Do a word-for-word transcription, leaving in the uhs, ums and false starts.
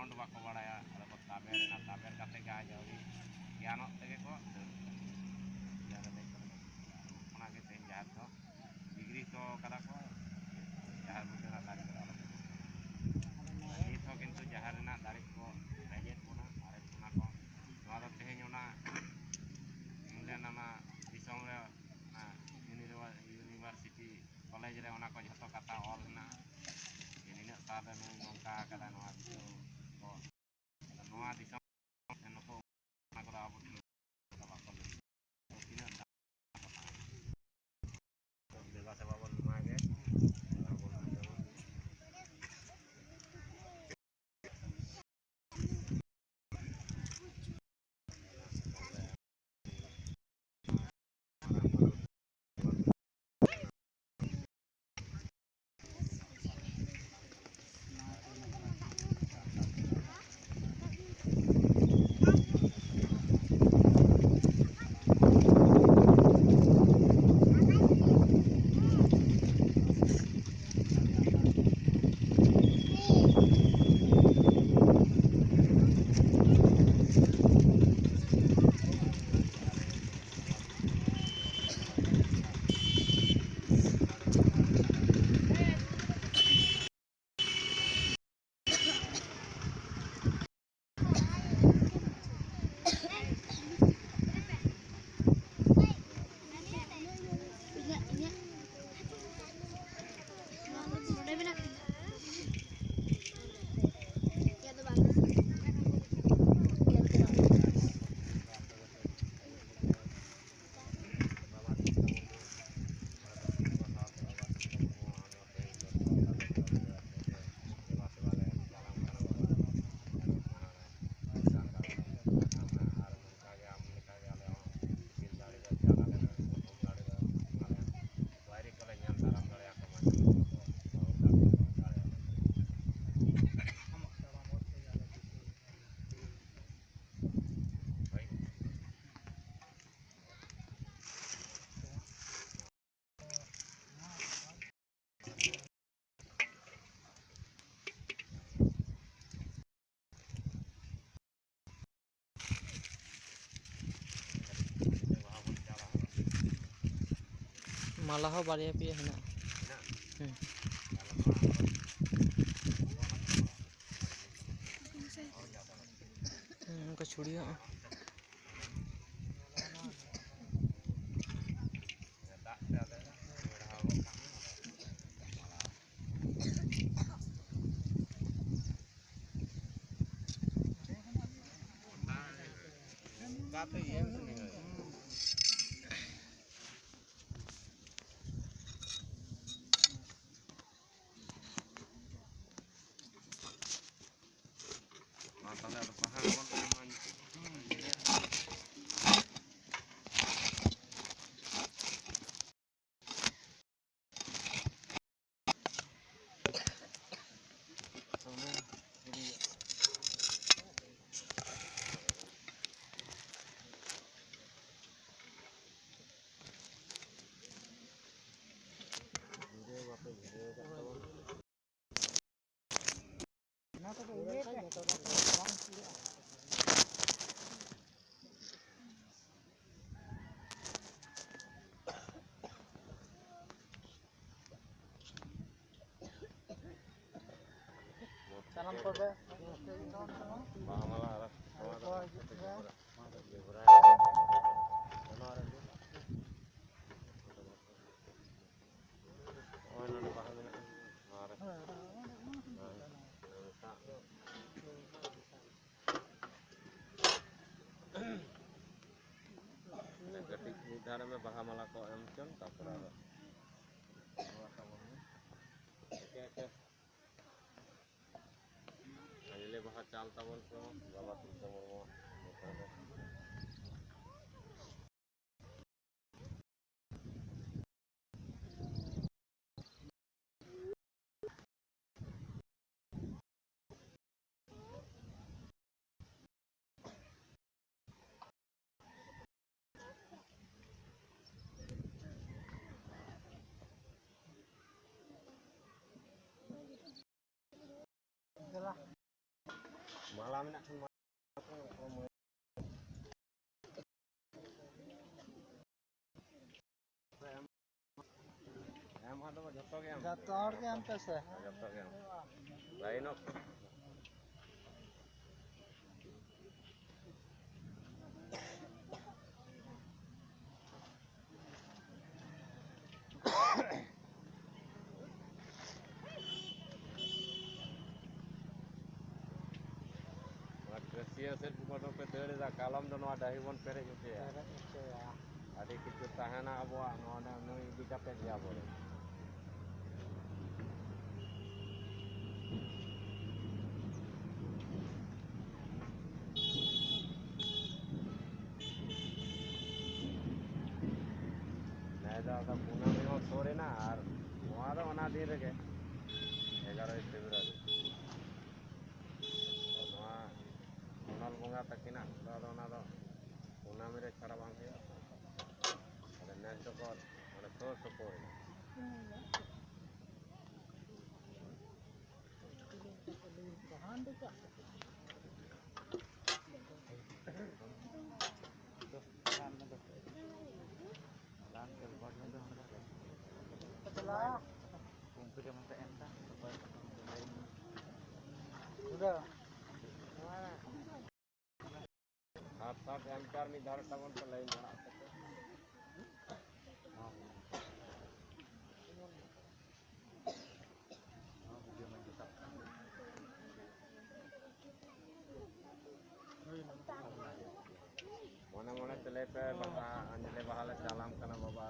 ᱠᱷᱚᱸᱰ ᱵᱟᱠᱚ ᱵᱟᱲᱟᱭᱟ, ᱟᱫᱚ ᱠᱚ ᱛᱟᱵᱮᱨ ᱮᱱᱟ᱾ ᱛᱟᱵᱮᱨ ᱠᱟᱛᱮ ᱜᱮ ᱟᱡ ᱟᱹᱣᱨᱤ ᱜᱮᱭᱟᱱᱚᱜ ᱛᱮᱜᱮ ᱠᱚ ᱫᱟᱹᱲ ᱠᱮᱫᱟ᱾ ᱡᱟᱦᱟᱸ ᱨᱮ ᱫᱮᱡ ᱠᱟᱛᱮ ᱠᱚ ᱚᱱᱟ ᱜᱮ ᱛᱮᱦᱮᱧ ᱡᱟᱦᱮᱨ ᱫᱚ ᱰᱤᱜᱽᱨᱤ ᱦᱚᱪᱚ ᱠᱟᱫᱟ ᱠᱚ᱾ ᱡᱟᱦᱮᱨ ᱵᱩᱴᱟᱹ ᱨᱮᱱᱟᱜ ᱫᱟᱨᱮ ᱠᱚᱫᱚ ᱟᱞᱚ ᱯᱮ ᱜᱮᱫ᱾ ᱱᱤᱛ ᱦᱚᱸ ᱠᱤᱱᱛᱩ ᱡᱟᱦᱮᱨ ᱨᱮᱱᱟᱜ ᱫᱟᱨᱮ ᱠᱚ ᱨᱮᱡᱮᱫ ᱵᱚᱱᱟ, ᱢᱟᱨᱮᱫ ᱵᱚᱱᱟ ᱠᱚ᱾ ᱱᱚᱣᱟ ᱫᱚ ᱛᱮᱦᱮᱧ ᱚᱱᱟ ᱤᱝᱞᱮᱱᱰ ᱚᱱᱟ ᱫᱤᱥᱚᱢ ᱨᱮ ᱚᱱᱟ ᱤᱭᱩᱱᱤᱵᱷᱟᱨ-, ᱤᱭᱩᱱᱤᱵᱷᱟᱨᱥᱤᱴᱤ ᱠᱚᱞᱮᱡᱽ ᱨᱮ ᱚᱱᱟ ᱠᱚ ᱡᱷᱚᱛᱚ ᱠᱟᱛᱷᱟ ᱚᱞ ᱦᱮᱱᱟᱜᱼᱟ᱾ ᱡᱮ ᱱᱤᱱᱟᱹᱜ ᱥᱟᱞ ᱨᱮ ᱱᱩᱭ ᱱᱚᱝᱠᱟ ᱟᱠᱟᱫᱟ ᱱᱚᱣᱟ ᱫᱤᱥᱚᱢ ᱠᱚ᱾ ᱱᱚᱣᱟ ᱫᱤᱥᱚᱢ ᱱᱩᱠᱩ ᱚᱱᱟ ᱠᱚᱫᱚ ᱟᱵᱚ ᱴᱷᱮᱱ ᱵᱟᱠᱚ ᱞᱟᱹᱭ᱾ ᱛᱤᱱᱟᱹᱜ ᱫᱟᱢ ᱠᱚ ᱛᱟᱦᱮᱸ ᱠᱟᱱᱟ᱾ ᱫᱮᱵᱟ ᱥᱮᱵᱟ ᱵᱚᱱ ᱮᱢᱟ ᱜᱮ᱾ ᱟᱨ ᱵᱚᱱ ᱟᱸᱡᱚᱢᱟ᱾ ᱢᱟᱞᱟ ᱦᱚᱸ ᱵᱟᱨᱭᱟ ᱯᱮᱭᱟ ᱦᱮᱱᱟᱜᱼᱟ᱾ ᱦᱮᱸ᱾ ᱦᱮᱸ, ᱚᱱᱠᱟ ᱪᱩᱲᱤ ᱦᱚᱸ᱾ ᱢᱟ ᱛᱟᱦᱚᱞᱮ ᱟᱫᱚ ᱵᱟᱦᱟ ᱵᱚᱱ ᱮᱢᱟ᱾ ᱥᱟᱱᱟᱢ ᱠᱚᱜᱮ ᱵᱟᱦᱟ ᱢᱟᱞᱟ ᱟᱨ ᱱᱚᱣᱟ ᱫᱚ ᱠᱚ ᱦᱤᱡᱩᱜ ᱠᱟᱱᱟ᱾ ᱱᱚᱜᱼᱚᱭ ᱱᱚᱰᱮ ᱵᱟᱦᱟ ᱢᱮᱱᱟᱜᱼᱟ᱾ ᱱᱚᱣᱟ ᱨᱮ᱾ ᱦᱳᱭ, ᱦᱳᱭ, ᱦᱳᱭ᱾ ᱠᱟᱹᱴᱤᱡ ᱢᱤᱫ ᱫᱷᱟᱣ ᱨᱮ ᱵᱟᱦᱟ ᱢᱟᱞᱟ ᱠᱚ ᱮᱢ ᱦᱚᱪᱚᱱ, ᱛᱟᱨᱯᱚᱨᱮ ᱟᱫᱚ ᱱᱚᱣᱟ ᱛᱟᱵᱚᱱ ᱢᱮ᱾ ᱮᱠᱮ ᱮᱠᱮ᱾ ᱟᱸᱡᱽᱞᱮ ᱵᱟᱦᱟ ᱪᱟᱞ ᱛᱟᱵᱚᱱ ᱯᱮ ᱵᱟᱵᱟ ᱛᱤᱞᱠᱟᱹ ᱢᱩᱨᱢᱩᱣᱟᱜ ᱧᱩᱛᱩᱢ ᱨᱮ᱾ ᱢᱟᱞᱟ ᱢᱮᱱᱟᱜ ᱠᱷᱟᱱ ᱢᱟ᱾ ᱮᱢ ᱦᱚᱲ ᱫᱚ ᱡᱚᱛᱚ ᱜᱮ ᱮᱢ᱾ ᱡᱚᱛᱚ ᱦᱚᱲ ᱜᱮ ᱮᱢ ᱯᱮ ᱥᱮ᱾ ᱡᱚᱛᱚ ᱜᱮ ᱮᱢ᱾ ᱞᱟᱭᱤᱱᱚᱜ᱾ ᱱᱚᱣᱟ ᱠᱟᱹᱥᱤᱭᱟᱹ ᱥᱮᱫ ᱠᱚ ᱯᱮ ᱫᱟᱹᱲ ᱮᱫᱟ, ᱠᱟᱞᱚᱢ ᱫᱚ ᱱᱚᱣᱟ ᱰᱟᱹᱦᱤ ᱵᱚᱱ ᱯᱮᱨᱮᱡ ᱦᱚᱪᱚᱭᱟ᱾ ᱯᱮᱨᱮᱡ ᱦᱚᱪᱚᱭᱟ᱾ ᱟᱹᱰᱤ ᱠᱤᱪᱷᱩ ᱛᱟᱦᱮᱱᱟ ᱟᱵᱚᱣᱟᱜ ᱱᱚᱣᱟ ᱫᱚ ᱱᱩᱭ ᱤᱫᱤ ᱠᱟᱛᱮ ᱜᱮ ᱟᱵᱚ ᱫᱚ᱾ ᱱᱮᱥ ᱫᱚ ᱟᱫᱚ ᱠᱩᱱᱟᱹᱢᱤ ᱦᱚᱸ ᱥᱩᱨ ᱮᱱᱟ ᱟᱨ ᱱᱚᱣᱟ ᱫᱚ ᱚᱱᱟ ᱫᱤᱱ ᱨᱮᱜᱮ, ᱮᱜᱟᱨᱳᱭ ᱯᱷᱮᱵᱽᱨᱩᱣᱟᱨᱤ᱾ ᱱᱚᱣᱟ ᱥᱳᱱᱟᱞ ᱵᱚᱸᱜᱟ ᱛᱟᱹᱠᱤᱱᱟᱜ ᱫᱚ ᱟᱫᱚ ᱚᱱᱟ ᱫᱚ ᱠᱩᱱᱟᱹᱢᱤ ᱨᱮ ᱪᱷᱟᱲᱟ ᱵᱟᱝ ᱦᱩᱭᱩᱜᱼᱟ ᱛᱚ᱾ ᱟᱫᱚ ᱱᱮᱥ ᱫᱚᱠᱚ ᱢᱟᱱᱮ ᱥᱩᱨ ᱥᱩᱯᱩᱨ ᱮᱱᱟ᱾ ᱥᱟᱛ ᱥᱟᱛ ᱮᱢ ᱪᱟᱨ ᱢᱤᱫ ᱫᱷᱟᱣ ᱨᱮ ᱛᱟᱵᱚᱱ ᱯᱮ ᱞᱟᱭᱤᱱ ᱫᱷᱟᱨᱟ ᱠᱟᱛᱮ᱾ ᱢᱚᱱᱮ ᱢᱚᱱᱮ ᱛᱮ ᱞᱟᱹᱭ ᱯᱮ, ᱵᱟᱦᱟ ᱟᱸᱡᱽᱞᱮ ᱵᱟᱦᱟ ᱞᱮ ᱪᱟᱞᱟᱢ ᱠᱟᱱᱟ ᱵᱟᱵᱟ᱾